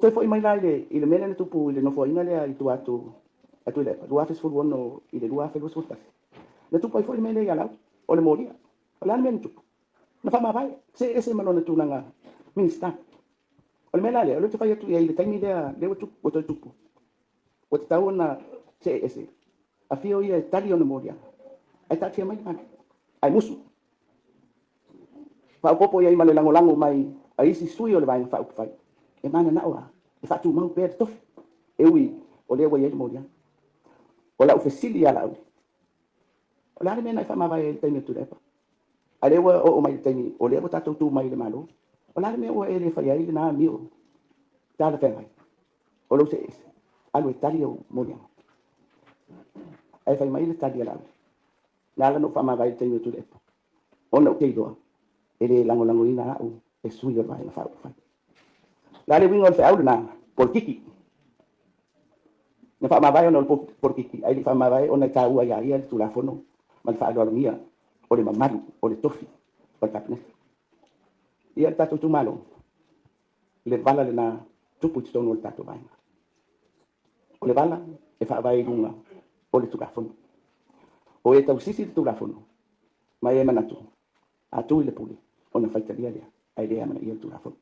Toe foi mai la i le mea lea na tupu i le nofoaiga lea i tua atu a Tuilaepa, 2016 i le 2021. Na tupu ai foi le mea lea ia Laauli, o le molia. O le a le mea na tupu? Na faamavae, see ese ma lona tulaga Minisita. O le mea la lea, o lea ou te fai atu i ai i le taimi lea, lea ua tupu, ua toe tupu, ua tatau ona see ese, afio ia e tali ona moliaga, ae taatia mai le galuega, ae musu. Faaopoopo i ai ma le lagolago mai a isi sui o le Vaega Faaupufai, e mananao lava e faatumau pea le tofi, e ui o lea ua i ai le moliaga. O lau fesili ia Laauli, o le a le mea na e faamavae ai i le taimi o Tuilaepa? A o lea ua oo mai i le taimi o lea ua tatou tu mai i le Malo, o le a le mea ua e le faia ai lena amio talafeagai o lou see ese, alu e tali ou moliaga? Ae fai mai le tali a Laauli, na ala ona ou faamavae i le taimi o Tuilaepa, ona ou te iloa e le lagolagoina au e sui o le Vaega Faaupufai. O le a le uiga o le feau lena? Polokiki. Na faamavae ona o le polokiki, ae le i faamavae ona e taua ia ia le Tulafono ma le faaaloalogia o le mamalu o le tofi o le Kapeneta. Ia, le tatou itumalo, le vala lena tupu i totonu o le tatou vaega. O le vala e faavae i luga o le Tulafono. O e tausisi le Tulafono ma e manatu a tu i le pule ona faitalia lea, ae le amanaia le Tulafono.